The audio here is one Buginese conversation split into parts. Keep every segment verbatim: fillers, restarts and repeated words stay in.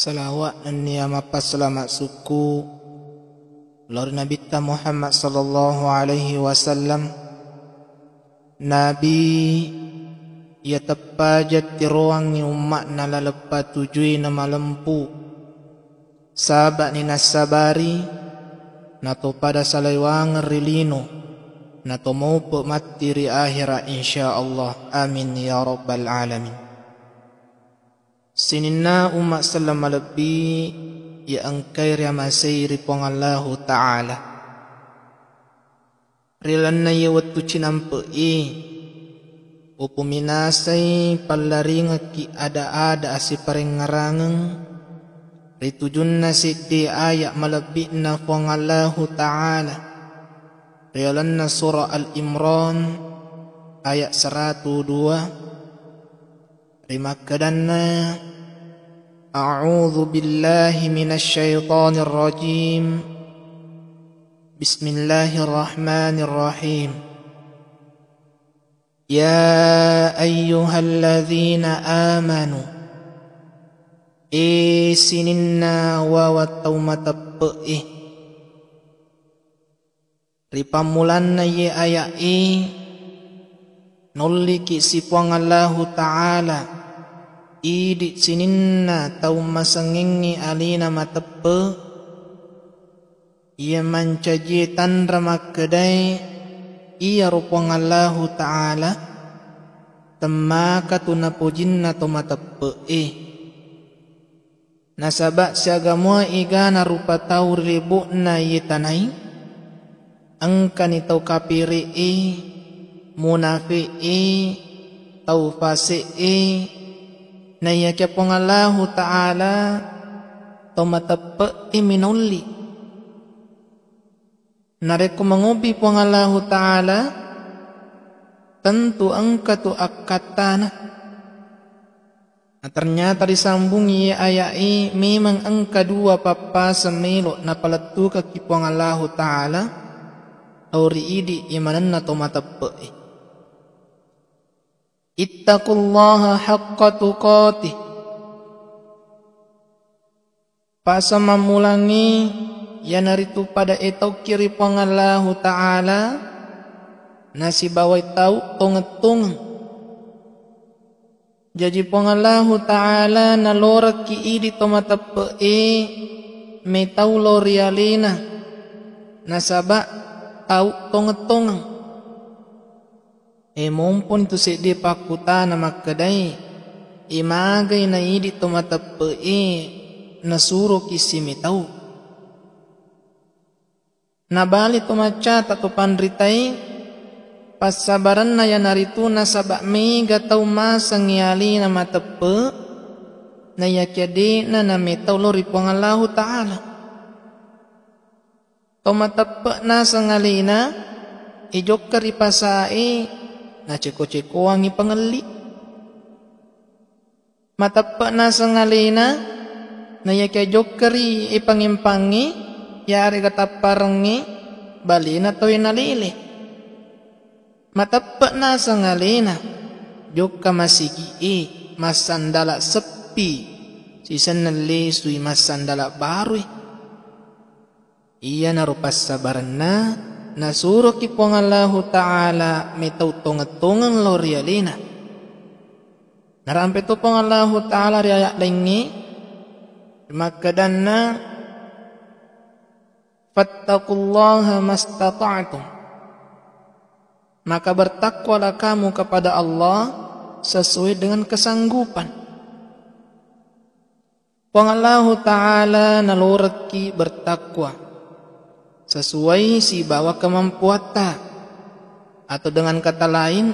Salawat nennia mappasalama sukku lao ri Nabitta Muhammad sallallahu alaihi wasallam. Nabi iya teppaja tiroangngi umma'na laleng patujui na malempu, saba'ni nassabari natopada salaiwangeng ri lino, natomaupe matti ri akhira, insya Allah. Amin ya rabbal alamin. Sininna umma selleng malebbi iya engkai riamasei ri Puang Allahu Ta'ala. Ri lalenna iye wettu cinampe'i, upuminasai pallaringekki ada-ada assiparengngerangeng ri tujunna seddi aya malebbi'na Puang Allahu Ta'ala ri lalenna Surah Al-Imran ayat seratu dua. Rimakkedanna, "A'udzu billahi minasy syaithanir rajim. Bismillahirrahmanirrahim. Ya ayyuhalladzina amanu." E sininna wawa tau mateppe'e. Ri pammulanna iye aya'e, nolliki si Puang Allahu Ta'ala idi sininna tau masengengngi alena mateppe, iya mancajie tanra makkedae iyaro Puang Allahu Ta'ala, temmaka tu napojinna to mateppe'e. Nasaba siaga mua egana rupa tau ri lebo'na iye tanai, engkani tau kapere'e, munafi'e, tau fase'e, naiyakia Puang Allahu Ta'ala to mateppe'e minaulli. Narekko mangobbi Puang Allahu Ta'ala, tentu engka tu akkattana. Na ternyata disambungi iye aya'e, memang engka dua pappaseng melo napalettukekki Puang Allahu Ta'ala lao ri idi imanenna to mateppe'e. Ittaqullaha haqqa tuqatih. Pasamammulangngi iyanaritu pada etauki ri Puang Allahu Ta'ala nasibawai tau tongeng-tongeng. Jaji Puang Allahu Ta'ala nalorekki idi to mateppe'e metau lao ri alena, nasaba tau tongeng-tongeng. E, momponi tu seddie pakkutana makkedae, e, magai naidi to mateppe'e nasuroki simetau? Nabali to maccata to panritae, passabarenna iyanaritu nasaba mega tau masengngi alena mateppe, naiyakia de'na nametau lao ri Puang Allahu Ta'ala. To mateppe naseng alena, ijokka ri pasae, naceko-cekoangngi pangelli. Mateppe naseng alena, naiyakia jokka ri ipangimpangnge, yarega tapparengnge, balena tauwe nalele. Mateppe naseng alena, jokka masigi'e, massandala seppi, sisenna lesui massandala barui. Iyanaro passabarenna nasuroki Puang Allahu Ta'ala metau tongeng-tongeng lao ri alena. Narampe to Puang Allahu Ta'ala ri ayat laingnge, makkedanna, "Fattaqullaha mastata'tum." Maka bertakwalah kamu kepada Allah sesuai dengan kesanggupan. Puang Allahu Ta'ala nalorekki bertakwa sesuai sibawa kemampuatta, atau dengan kata lain,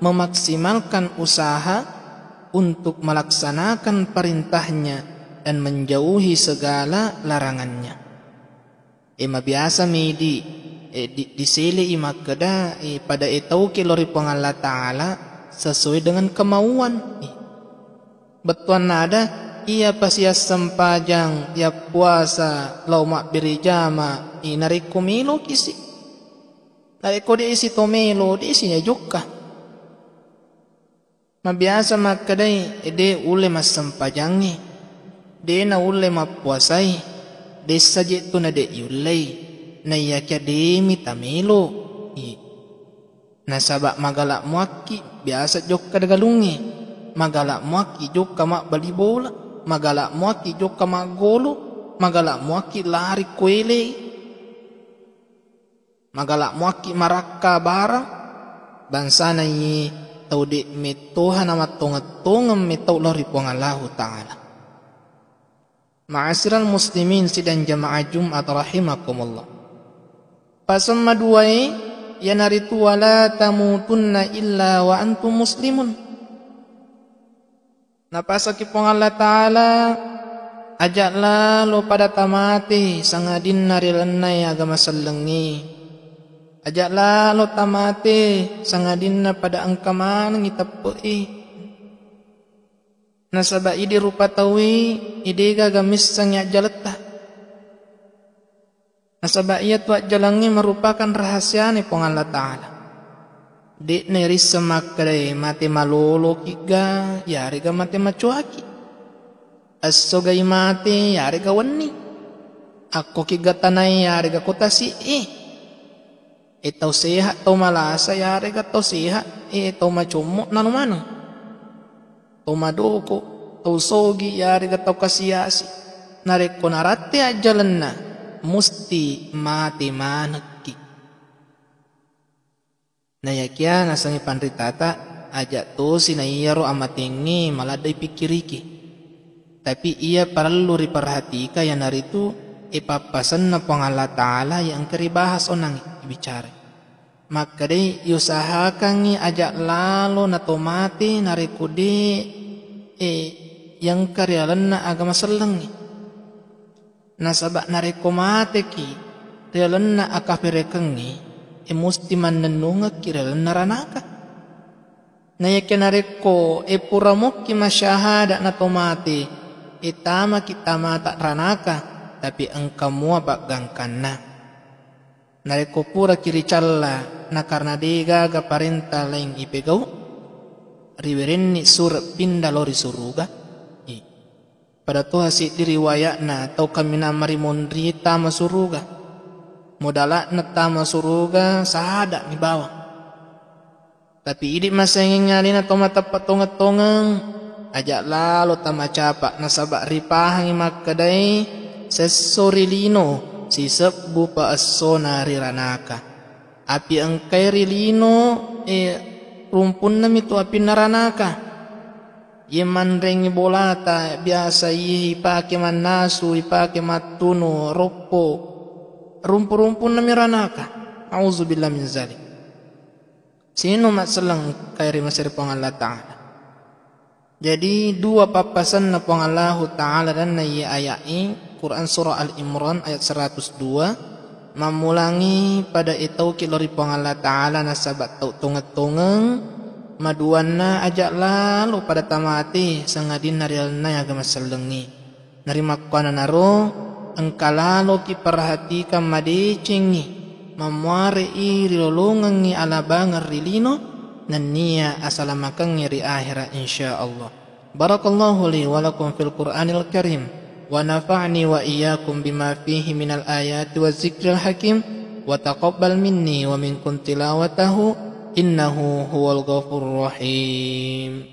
memaksimalkan usaha untuk melaksanakan perintahnya dan menjauhi segala larangannya. E, mabiasa mi di, e, di, diselei makkeda, e, pada e tauki lao ri Puang Allah Ta'ala sesuai dengan kemauan. E, bettuanna ada, iya pasiassempajang, iya puasa, lao mabbere jama, e, narekko meloki si. Narekko de isi to melo, de isi najokka. Mabiasa makkedai, e, de ulle massempajangngi. De' naulle mappuasai, de' saje' tu na de' yullei, naiyakia de' mi tamelo. I. Nasaba' magala' muakki biasa jokka de' galungnge, magala' muakki jokka mabbali bola, magala' muakki jokka maggolo, magala' muakki lari kuelei. Magala' muakki marakka barang, bangsana iye tau de' mettoha namattongeng-tongeng metau lao ri Puang Allahu Ta'ala. Ma'asyiral muslimin sidang jamaah Jumat rahimakumullah. Paseng maduae, iyanaritu wala tamutunna illa wa antum muslimun. Napasaki Puang Allah Ta'ala, aja' lalo pada tamate sangadinna ri lalenna agama sellengnge. Aja' lalo tamate sangadinna pada engka manengngi teppe'i. Nasaba' idi rupa tauwe, de' gaga missengngi ajjaletta. Nasaba' iyatu ajjalengnge merupakan rahasiane Puang Allah Ta'ala. De' nairisseng makkedae mate maloloki'ga, yarega mate macoaki. Esso gai mate, yarega wenni. Akkoki'ga tanae, yarega ko tasi'e. E tau sehat, tau malasa, yarega tau sehat, e tau macommo, nanu maneng. Tau madoko, tau sogi, yarega tau kasiasi. Narekko naratte ajjalenna, musti mate manekki. Nayakia nasengngi panritata, aja' tosi na iyaro amatengnge maladde' ipikkiriki. Tapi iya parellu riperhatika, iyanaritu e pappasenna Puang Allah Ta'ala iya engka ribahas onangnge bicara. Makkedai, iusahakangngi aja' lalo nato mate narekko de', e, yengka ri lalenna agama sellengnge. Nasaba' narekko mateki ri lalenna akafirekengnge, e, musti mannennungekki ri lalenna ranaka. Nayakia narekko, e, pura mokki masyahada' nato mate, e, tamaki tamata ranaka, tapi engka mua paggangkanna. Narekko puraki ricalla, nakarena de' gaga parenta laing ipegau, riwerenni sure' pinda lao ri suruga. I. Pada toha siddi riwaya'na tau kaminang marimonri tama suruga. Modala'na tama suruga sahada'mi bawang. Tapi idi' masengeng alena to mateppa tongeng-tongeng, aja' lalo tamacapa', nasaba' ripahangngi makkedae sesso ri lino sisebbu pa essona ri ranaka. Api engkae ri lino, e, rumpunnami tu apinna ranaka. Iye manrengngi bolata biasa iye ipake mannasu, ipake mattunu roppo, rumpu-rumpunnami ranaka. Auzubillah min zalik. Sininna umma' selleng engkae ri masere Puang Allah Ta'ala. Jadi, dua pappasenna Puang Allahu Ta'ala lalenna iye aya'e, Quran Surah Al Imran ayat seratus dua, mammulangi pada etauki lao ri Puang Allah Ta'ala nasaba' tau tongeng-tongeng, maduanna aja' lalo pada tamate sangadinna ri lalenna agama sellengnge. Narimakkuannanaro, engka laloki perhatikang madecengngi, mammuare'i rilolongengngi alabangeng ri lino, nennia asalamakengngi ri ahera, insya Allah. Barakallahu li wa lakum fil Qur'anil Karim, wa nafa'ni wa iyyakum bima fihi minal ayati wa zikril hakim, wa taqabbal minni wa minkum tilawatahu, innahu huwal ghafurur rahim.